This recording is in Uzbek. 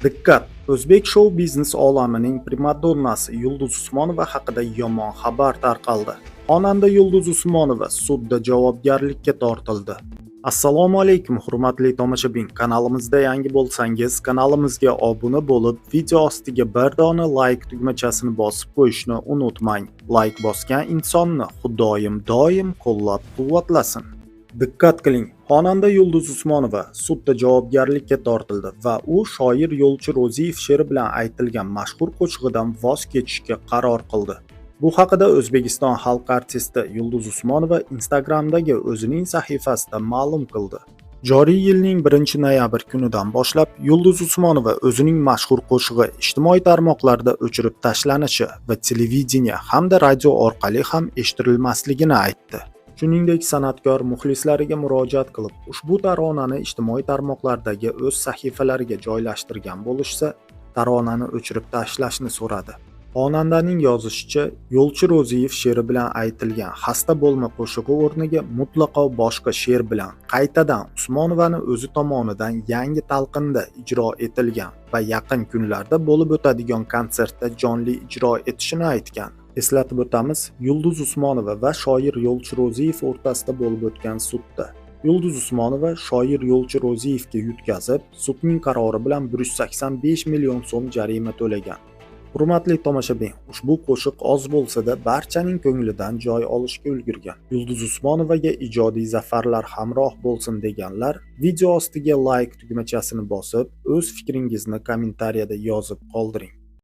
Diqqat! O'zbek shou-biznes olamining primadonnasi Yulduz Usmonova haqida yomon xabar tarqaldi. Xonanda Yulduz Usmonova sudda javobgarlikka tortildi. Assalomu alaykum, hurmatli tomoshabin. Kanalimizda yangi bo'lsangiz, kanalimizga obuna bo'lib, video ostiga bir dona like tugmachasini bosib qo'yishni unutmang. Like bosgan insonni Xudoyim doim qo'llab-quvvatlasin. Diqqat qiling! Xonanda Yulduz Usmonova sudda javobgarlikka tortildi va u shoir Yo'lchi Ro'ziyev she'ri bilan aytilgan mashhur qo'shig'idan voz kechishga qaror qildi. Bu haqida O'zbekiston xalq artisti Yulduz Usmonova Instagramdagi o'zining sahifasida ma'lum qildi. Joriy yilning 1-noyabr kunidan boshlab Yulduz Usmonova o'zining mashhur qo'shig'i ijtimoiy tarmoqlarda o'chirib tashlanishi va televideniye hamda radio orqali ham eshitirilmasligini aytdi. Shuningdek, san'atkor muxlislariga murojaat qilib, ushbu taronani ijtimoiy tarmoqlardagi o'z sahifalariga joylashtirgan bo'lishsa, taronani o'chirib tashlashni so'radi. Xonandaning yozishicha, Yo'lchi Ro'ziyev she'ri bilan aytilgan "Xasta bo'lma" qo'shig'i o'rniga mutlaqo boshqa she'r bilan qaytadan Usmonovani o'zi tomonidan yangi talqinda ijro etilgan va yaqin kunlarda bo'lib o'tadigan konsertda jonli ijro etishini aytgan. Eslatib o'tamiz, Yulduz Usmonova va shoir Yo'lchi Ro'ziyev o'rtasida bo'lib o'tgan sudda Yulduz Usmonova shoir Yo'lchi Ro'ziyevga yutkazib, sudning qarori bilan 185 million so'm jarima to'lagan. Hurmatli tomoshabin, ushbu qo'shiq oz bo'lsa-da barchaning ko'nglidan joy olishga ulgurgan. Yulduz Usmonovaga ijodiy zafarlar hamroh bo'lsin deganlar video ostiga like tugmachasini bosib, o'z fikringizni kommentariyada yozib qoldiring.